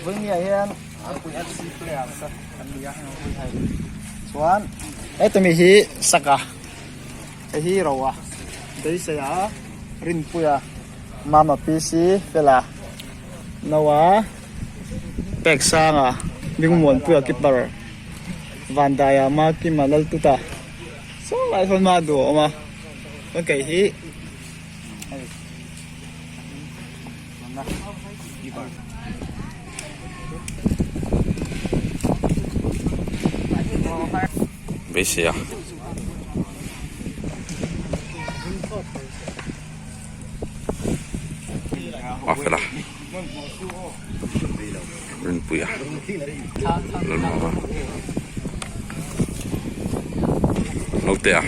Vawinia hian Arpui FC players te an ni a hei chuan hetami hi saka hei hi roa beiseia rinpuia mama PC fela noa peksanga dingmuanpuia keeper vandaia makima laltuta saw lai sawn hma duh a awm a chuan kei hi hei. Beisei a. A fel a. Rinpuia. Lalmama. Notea.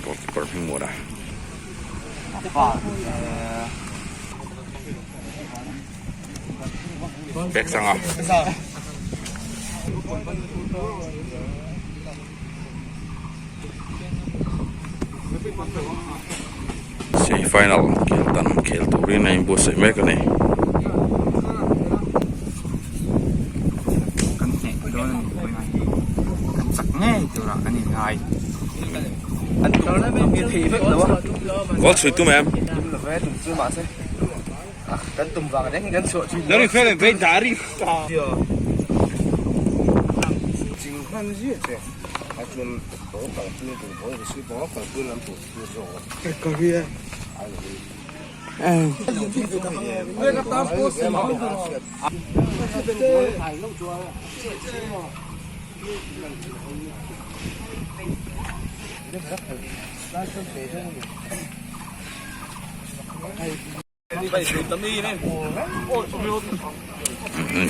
Goalkeeper hming muan a. Pek sang a. Semi final khel tan khel turin a inbuatsaih mek a ni. Kan hneh dawn a ni vawiin hi kan chak ngei turah kan inngai. An tum hi a thei vek lo a. Goal chhui tum em? Tum lo ve tum chu mahse kan tum vang reng hi kan chhuah thin.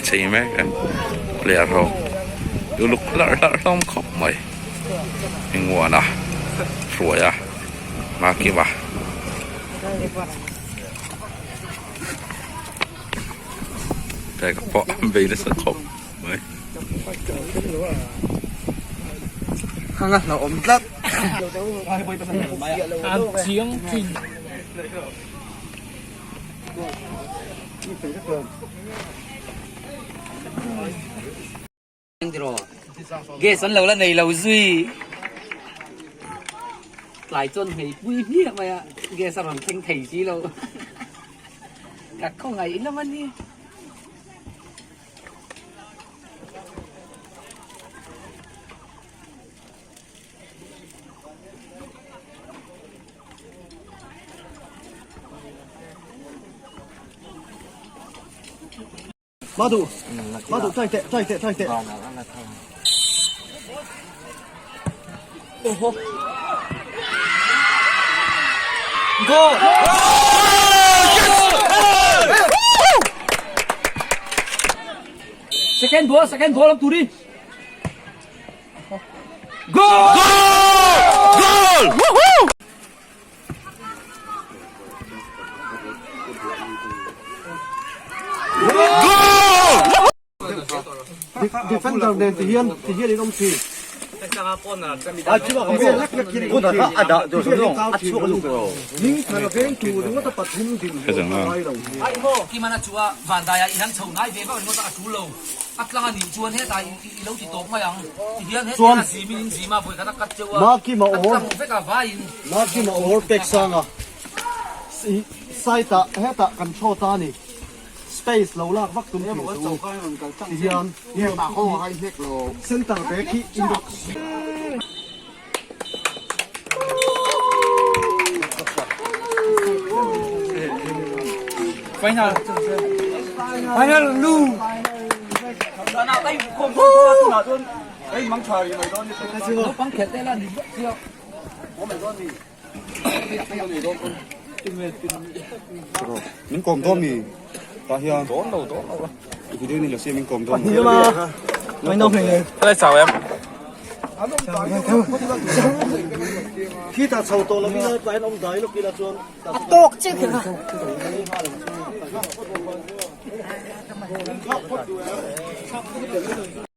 Chei mek e player ho uluk larh larh hlawm khawp mai Hmingmuana Hruaia Makima. Peka pawh an bei nasa khawp mai. Hanga hlauhawm tlat. Gas an lo la nei lo zui tlai chuan hmei pui hmiah mai a gas a rawn thleng thei si lo ka khawngaih lam a ni. Madu, Madu, try teh, try teh, try teh. Oho. Go! Second ball, second ball lam turin. Goal! Goal! Woohoo! Defender nen ti hian ti hian in awm thin. Kimana chu a vandaia i han chho nai ve vak ringawt a, a tul lo. A tlang a nih chuan hetah i lo ti tawp mai ang. Ti hian hetiang a zimin in zim a, vawikhat a cut cheu a, a tlang vek a vaiin. Makima awr pek sang a, side ah hetah kan throw ta a ni. Space lo lak vak tum thin suh u. Ti hian center back hi inbox. Final. Final lu. Min kawm dawn mi tah hian dawn lo dawn lo video ni lo se min kawm dawn mi Helai chau em Khi ta chho tawh lo ila tah hian awm dai lawk ila chuan A tawk chiah kher a.